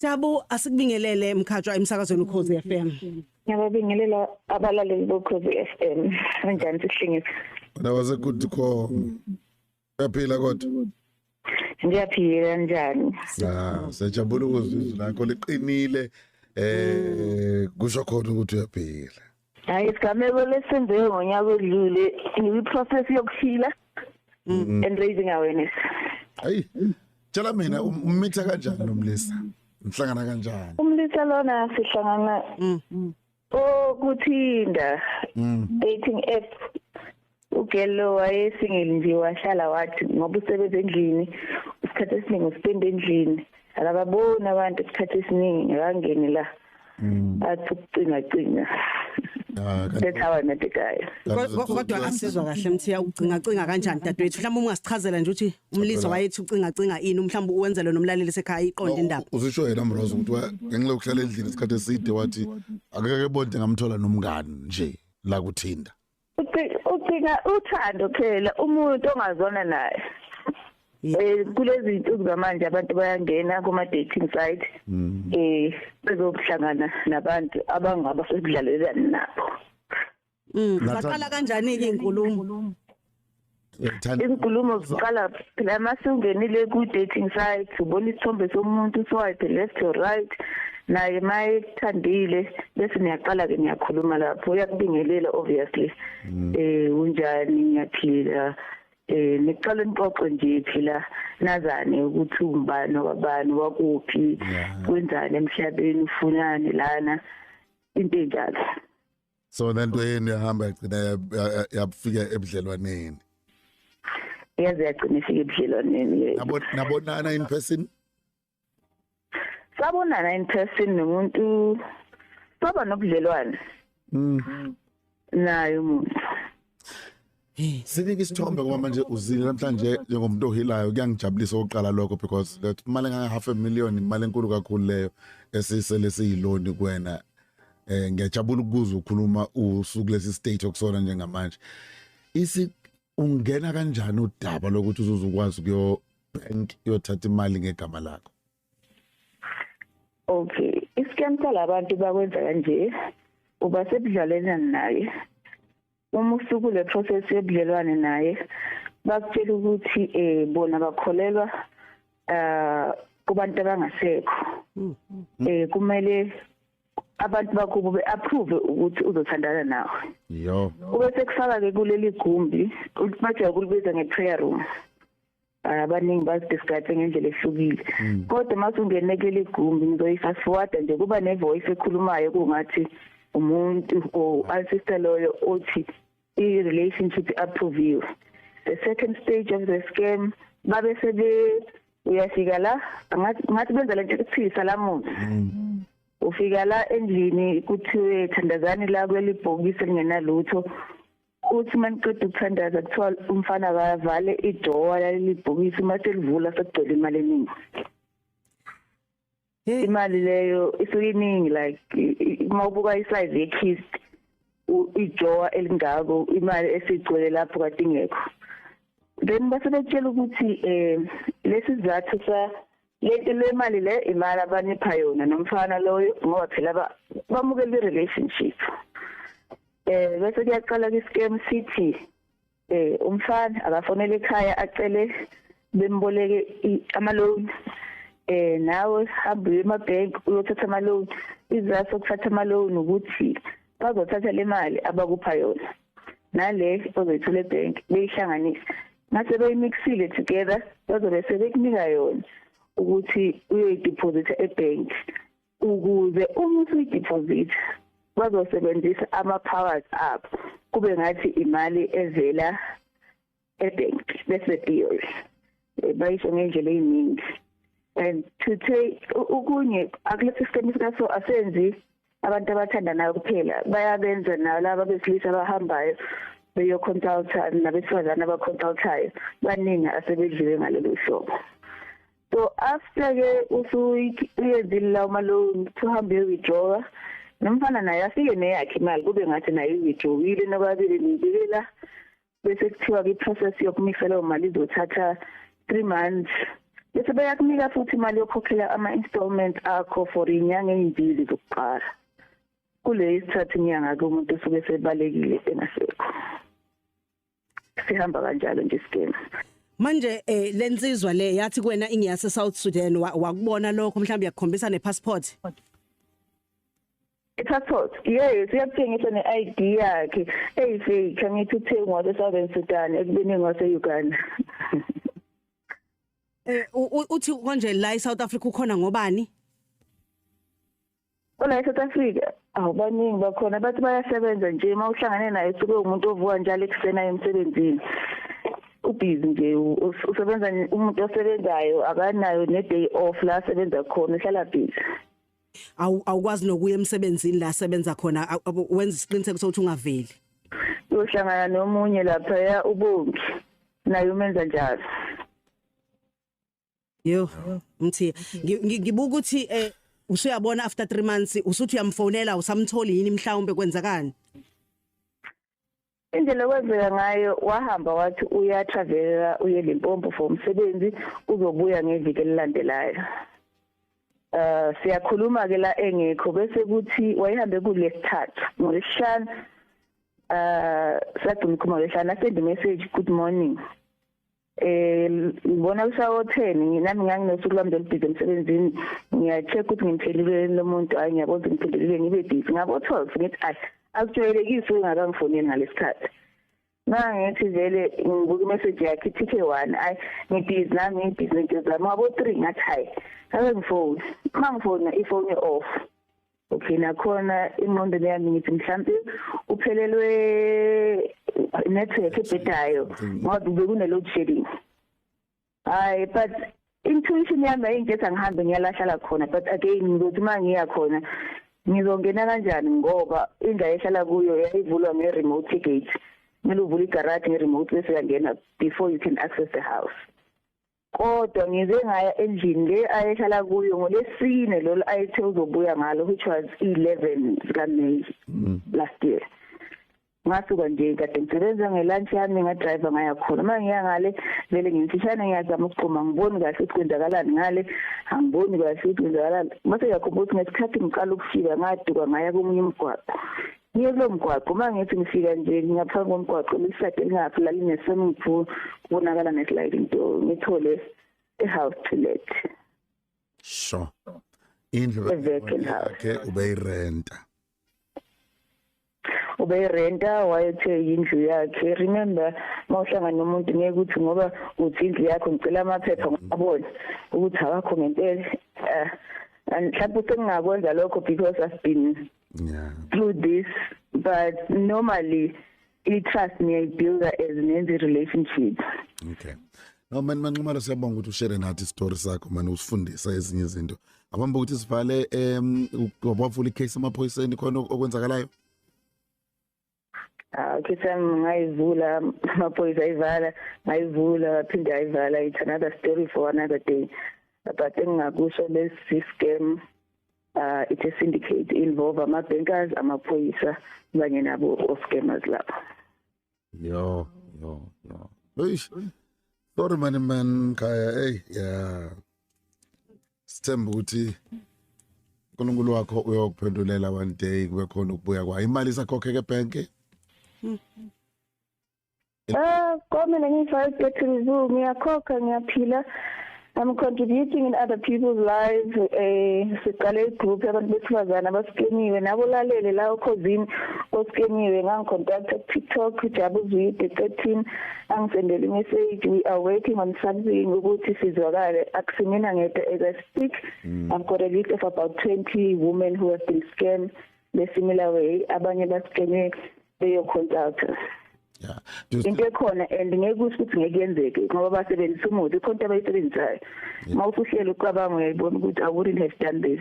Jabu, asikubingelele Mkhatshwa emsakazweni Ukhozi FM. Ngiyababingelela abalaleli boKhozi FM. Kanjani sihlengisa? Wena wasekuthi kho uyaphila kodwa? Ngiyaphila, kanjani? Ah, siyajabula ukuzwa izwi lakho liqinile. Kusho khona ukuthi uyaphila. Hayi, isigameko lesenzeke ngonyaka odlule, ngiyi-process yokuphila and raising awareness. Hayi. Tshela mina, ummitha kanjani nomlisa? Nihlangana kanjani? Umlisa lona sihlangana okuTinder dating app. Ugelo wayesingle nje, wahlala wathi ngoba usebenza endlini, isikhathi esiningi uspend endlini, akababoni abantu isikhathi esiningi, akangeni la, athi ukucinga cinga. Ah, That's how I met the guy. Kodwa asizwa kahle, Mthiya, ucinga cinga kanjani, dadewethu? Mhlawumbe ungasichazela nje ukuthi umlisa wayethi ucinga cinga ini, mhlawumbe uwenzele nomlaleli sekhaya iqonde indaba. Uzisho yena Mrozo ukuthi ngenxa yokuhlala endlini isikhathi eside wathi akeke bonke ngamthola nomngani nje la kuTinder. Ucinga uthando phela, umuntu ongazona naye. Kulezi zinsuku zamanje abantu bayangena kuma dating site bezokuhlangana nabantu abangaba sekudlalelana nabo. Zaqala kanjani ke inkulumo? Thanda. Izinkulumo ziqala phela masungenile ku dating site, ubona isithombe somuntu, swipe left or right, naye mayethandile, bese niyaqala ke niyakhuluma lapho, uyakubingelela obviously, "Unjani?" "Ngiyaphila." Niqale nixoxe nje phela, nazane ukuthi ungubani, wabani, wakuphi, wenzani emhlabeni, ufunani lana, into enjalo. So lento yenu yahamba yagcina yafika ebudlelwaneni. Yaze yagcina ifika ebudlelwaneni. Nabonana in person? Sabonana in person nomuntu, saba nobudlelwane naye umuntu. Sinike isithombe, ngoba manje uzile namhlanje njengomuntu ohilayo, kuyangijabulisa oqala lokho, because that imali enganga half a million, imali enkulu kakhulu leyo esisele siyiloni kuwena. Ngiyajabula ukuzwa ukhuluma usuku lesi state okusona njengamanje. Isi ungena kanjani udaba lokuthi uzuzukwazi kuyo bank yothatha imali ngegama lakho? Okay, iscam salabantu bakwenza kanje: uba sebudlalelana naye, uma usuku le process yobudlelwane naye, bakutshela ukuthi bona bakholelwa kubantu abangasekho, kumele abantu bakubo be-approve ukuthi uzothandana nawe. Ube sekufaka ke kuleli gumbi, bathi ukulibiza nge-prayer room, abaningi bazidescribe ngendlela ehlukile, kodwa mase ungene kuleli gumbi, ngizoyi-fast forward nje, kuba ne-voice ekhulumayo kungathi umuntu or ancestor loyo othi i-relationship approviwe. The second stage of the scam, babe sebe uyafika la, ngathi benza lento ekuthiwa isalamuzi. Ufika la endlini, kuthiwe thandazani la kuleli bhokisi elingenalutho. Uthi maniqeda ukuthandaza, kuthiwa umfana akavale idoor laleli bhokisi, uma selivula sekugcwele imali eningi. Imali leyo isuke iningi, like uma ubuka isize yekhist, idrawer elingako, imali esigcwele lapho kade ingekho. Then base betshela ukuthi lesi sizathu sa lento le mali le, imali abanipha yona nomfana loyo, ngoba phela bamukela i-relationship. Bese kuyaqala ke scam, sithi umfana akafonele ekhaya acele bemboleke ama loan, nawe hamba uye ema-bank uyothatha ama loan. Izathu sokuthatha ama loan ukuthi bazothatha le mali abakupha yona nale ozoyithola ebank, beyihlanganise, ngase beyimixile together, bazobe sebekunika yona ukuthi uyoyideposita ebank, ukuze uma usuyideposit bazosebenzisa ama-powers abo, kube ngathi imali evela ebank. That's the theory. Bayisho ngendlela eyiningi. And to take okunye, akulesi system sikaso asenzi abantu abathandanayo kuphela, bayabenza nalaba besilisa abahambayo beyoconsulta nabesifazane abaconsultayo, baningi asebedliwe ngalolu hlobo. So after ke usuyenzile lawo ma-loan, uhambe uyo-withdraw, nomfana naye afike neyakhe imali, kube ngathi naye i-withdrawile, nobabili nibikela, bese kuthiwa ke i-process yokumisa leyo mali izothatha 3 months. Bese bayakunika futhi imali yokukhokhela ama-installments akho for inyanga ezimbili zokuqala. Kule isithathu inyanga ke umuntu usuke sebalekile engasekho. Sihamba kanjalo nje scam. Manje lensizwa le yathi kuwena ingiyase South Sudan, wakubona lokho, mhlawumbe yakukhombisa nepassport? I-passport, yes, uyakutshengisa ne-ID yakhe eyi-fake, angithi uthe ngwase Southern Sudan ekubeni ngwase Uganda. Uthi konje la eSouth Africa ukhona ngobani? Ola eSouth Africa awubaningi bakhona, bathi bayasebenza nje. Uma uhlangane naye usuke umuntu ovuka njalo ekuseni emsebenzini, ubhizi nje, usebenza, umuntu osebenzayo akanayo ne-day off la asebenza khona, uhlala busy. Awukwazi nokuya emsebenzini la asebenza khona, wenza isiqiniseko sokuthi ungaveli. Uyohlangana nomunye lapha, uBongi, naye umenza njalo. Yo Mthiya, ngibuka ukuthi usuyabona after 3 months usuthi uyamfonela, usamtholi yini, mhlawumbe kwenzakani? Indlela okwenzeka ngayo, wahamba wathi uyatravela, uye Limpopo for umsebenzi, uzobuya ngeviki elilandelayo. Siyakhuluma ke la engekho, bese kuthi wayehambe kulesithathu ngolesihlanu. Sagcina ukukhuluma ngolesihlanu, asend message, "Good morning." Ngibona kusawo 10, nami nganginosuku lwami lolubhizi emsebenzini, ngiya-check ukuthi ngimphelile lo muntu, hayi ngiyabona ukuthi ngiphelile, ngibe busy. Ngabo 12 ngithi ayi, akujwayelekile ungakangifoneli ngalesikhathi. Mangithi vele ngibuka imessage yakhe ithe 1, ayi ngibhizi nami, ngibhizi nento zami. Ngabo 3 ngathi hayi, ake ngifone. Mangifona ifone off. Okay, nakhona ingqondo yami ngithi mhlambe uphelelwe network ebhedayo ngoba bekune load shedding. Hayi, but intuition yami ayingithi angihambe ngiyalahlala khona, but again ngizothi mangiya khona ngizongena kanjani ngoba indlu ehlala kuyo yayivulwa nge-remote gate. Kumele uvule igaraji nge-remote bese uyangena before you can access the house. Kodwa ngize ngaya endlini le ayehlala kuyo ngolesine lolu ayethe uzobuya ngalo, which was 11 zika May last year. Ngasuka nje kade ngisebenza ngelunch yami, ngadrive ngaya khona. Uma ngiya ngale vele ngimfishane, ngiyazama ukuxhuma, ngiboni kahle ukuthi kwenzakalani ngale, angiboni kahle ukuthi kwenzakalani. Mase ngiyakhumbula ukuthi ngesikhathi ngiqala ukufika ngaduka ngaya komunye umgwaqo. Ngiye kulo mgwaqo, uma ngithi ngifika nje ngaphambi komgwaqo lisade lingaphi la line-swimming pool, kubonakala ne-sliding door, ngithole i-house to let. Sure. Indlu A vacant house. yakhe ubeyirenta. Ubeyirenta, wayethe indlu yakhe. Remember, mawuhlangana nomuntu ngeke ukuthi ngoba uthi indlu yakho ngicela amaphepha ngabona ukuthi awakho ngempela. And mhlawumbe sengingakwenza lokho because I've been through this, but normally i-trust niyayibuilda as nenze relationship. Okay. No man, MaNxumalo, siyabonga ukuthi ushare nathi isitori sakho man, usifundisa ezinye izinto. Abamba ukuthi sivale, wavula icase emaphoyiseni, khona okwenzakalayo? Ah, case yami ngayivula, amaphoyisa ayivala, ngayivula aphinde ayivala. It's another story for another day. But engingakusho, lesi scam, it's a syndicate involve ama-bankers, amaphoyisa kanye nabo o-scammers lapho. Yo, yo, yo. Eish. Sorry man man Khaya, hey, yeah. Sithemba ukuthi uNkulunkulu wakho uyokuphendulela one day, kube khona ukubuya kwayo. Imali isakhokheka ebank? Ah, kwamina ngiyifake debt review, ngiyakhokha, ngiyaphila. I'm contributing in other people's lives. Siqale igroup yabantu besifazane abascamiwe nabo, lalele la ukhosini oscamiwe, ngangicontact TikTok, Jabu Zwide 13, angisendele message. We are working on something ukuthi sizwakale. Akusimina ngedwa. As I speak, I've got a list of about 20 women who have been scammed the similar way. Abanye bascamwe beyo consult. Do you Into ekhona and ngeke kusho ukuthi ngeke yenzeke ngoba basebenzisa umuthi, ikhona into abayisebenzisayo. Uma usuhleli ucabanga uyayibona ukuthi I wouldn't have done this.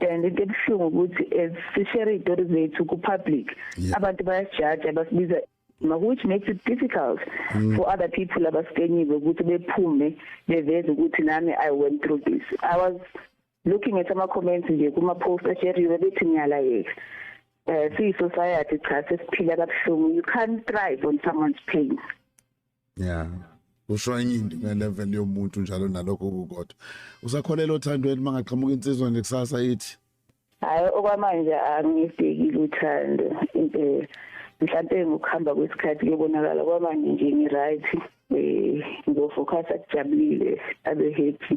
And into ebuhlungu ukuthi as sishare iy'tori zethu ku-public, abantu bayasijaja, basibiza, which makes it difficult for other people abascamiwe ukuthi bephume beveze ukuthi nami I went through this. I was looking at ama-comments nje kuma-post asheriwe, bethi ngiyalayeka. Siyi-society cha, sesiphila kabuhlungu. You can't thrive on someone's pain. Yeah. Kusho enye into ngelevel yomuntu njalo nalokho kukodwa. Usakholela othandweni mangaqhamuka insizwa nje kusasa ithi? Hayi, okwamanje angibhekile uthando impela. Mhlampe ngokuhamba kwesikhathi kuyobonakala. Kwamanje nje ngi-right, ngizofocus akujabulile, abe happy.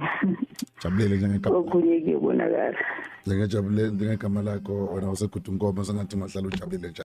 Jabulile njengegama. Okunye kuyobonakala. Njengejabulile njengegama lakho wena usegudu inkomo, sengathi ungahlala ujabulile nje.